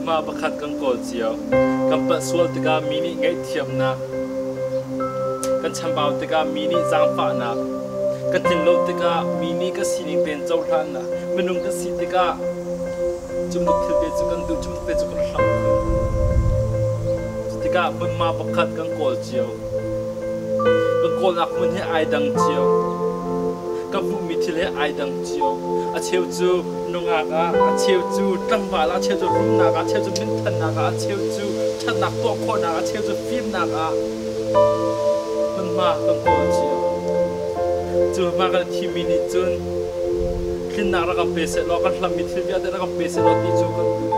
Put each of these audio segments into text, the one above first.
Hmunhma pakhat kan kawl cio. Kan palh sual tikah mi nih ngaihthiamnak, kan chambau tikah mi nih zaangfahnak, kan tlin lo tikah mi nih ka sining tein cohlannak, minung kan si tikah cumtuk thil te cu kan duh, cumtuk te cu kan hlam khun. Cutikah hmunhma pakhat kan kawl cio. Kan kawlnak hmun he ai dang cio. Ka hmuhmi thil he ai dang cio. A cheu cu nungak ah, a cheu cu tlangval ah, a cheu cu rumnak ah, a cheu cu minthannak ah, a cheu cu ṭhatnak tuah khawhnak ah, a cheu cu fimnak ah hmunhma kan kawl cio. Cu hmunhma kan thimmi nih cun tlinnak rak kan pe sehlaw, kan hlammi thil vialte rak kan pe sehlaw ti cu kan duh.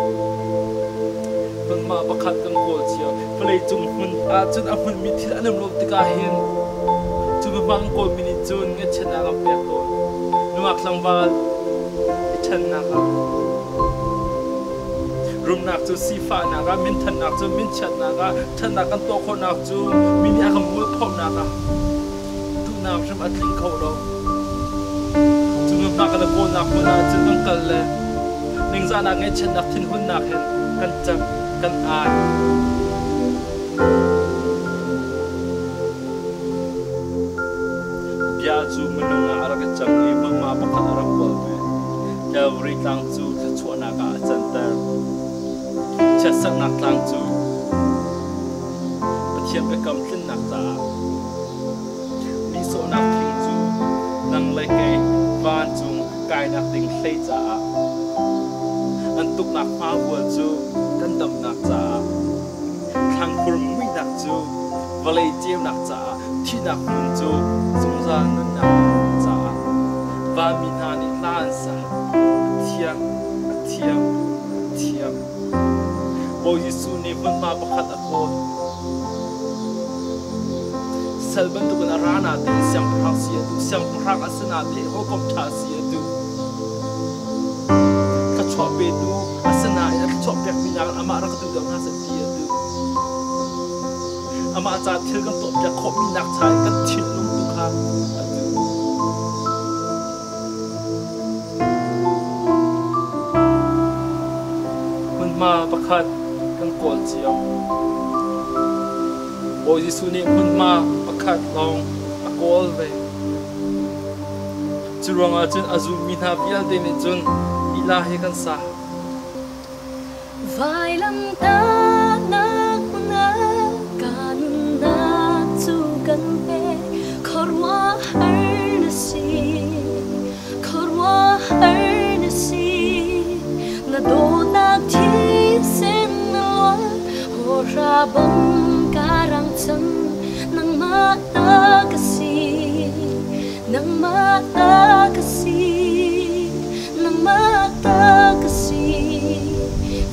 Hmunhma pakhat kan kawl cio. Vawleicung hmun ahcun a hmunmi thil an um lo tikah hin cu hmunhma kan kawlmi nih cun ngaihchiatnak an pek tawn. Nungak tlangval i ṭhennak ah rumnak cu sifahnak ah, minthannak cu minchiatnak ah, ṭhatnak kan tuah khawhnak cu mi nih a kan mualphonak ah duhnak hrim a tling kho lo. Cu hmunhma kan i kawlnak hmun ah cun kan kal le ningzahnak, ngaihchiatnak, thinhunnak hin kan cam, kan ai. Bia cu minung ah a rak i cang i hmunhma pakhat a rak kawl ve. Calvary tlang cu thluachuahnak ah a canter. Chiatserhnak tlang cu Pathian biakam tlinnak caah nihsawhnak thing cu nang le kei vancung kainak ding hlei caah an tuknak hmavual cu kan damnak caah thlangkhur muihnak cu vawlei ceunak caah thihnak hmun cu zungzal nunnak caah vanmi hna nih hla an sa. A thiang, a thiang, a thiang. Bawi Jesuh nih hmunhma pakhat a kawl. Sal bantukin a ra natein siangpahrang si a duh. Siangpahrang a si natein hawikom ṭha si a duh. Thluachuah petu a si nain a thluachuah pekmi nakin amah rak duh deuh hna seh ti a duh. Amah ca thil kan tuahpiak khawhmi nak cha in kan thinlung tu kha a duh. Hmunhma pakhat kan kawl cio. Bawi Jesuh nih hmunhma pakhat lawng a kawl ve. Cu ruangah cun a zummi hna vialte nih cun ila hi kan sa. Vailamtahnak hmunah ka nunnak cu kan pek. Khuaruahhar na si, khuaruahhar na si. Na dawtnak thisen na luan, hawhra bang ka rang cang. Nangmah ta ka si, nangmah ta ka si. Nangmah ta ka si,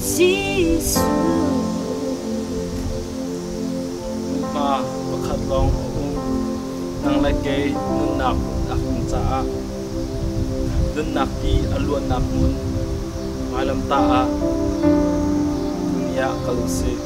Jesuh. Hmunhma pakhat lawng a um. Nang le kei nunnak a hung caah nunnak ti a luannak hmun vailamtah ah tuni ah kal u sih.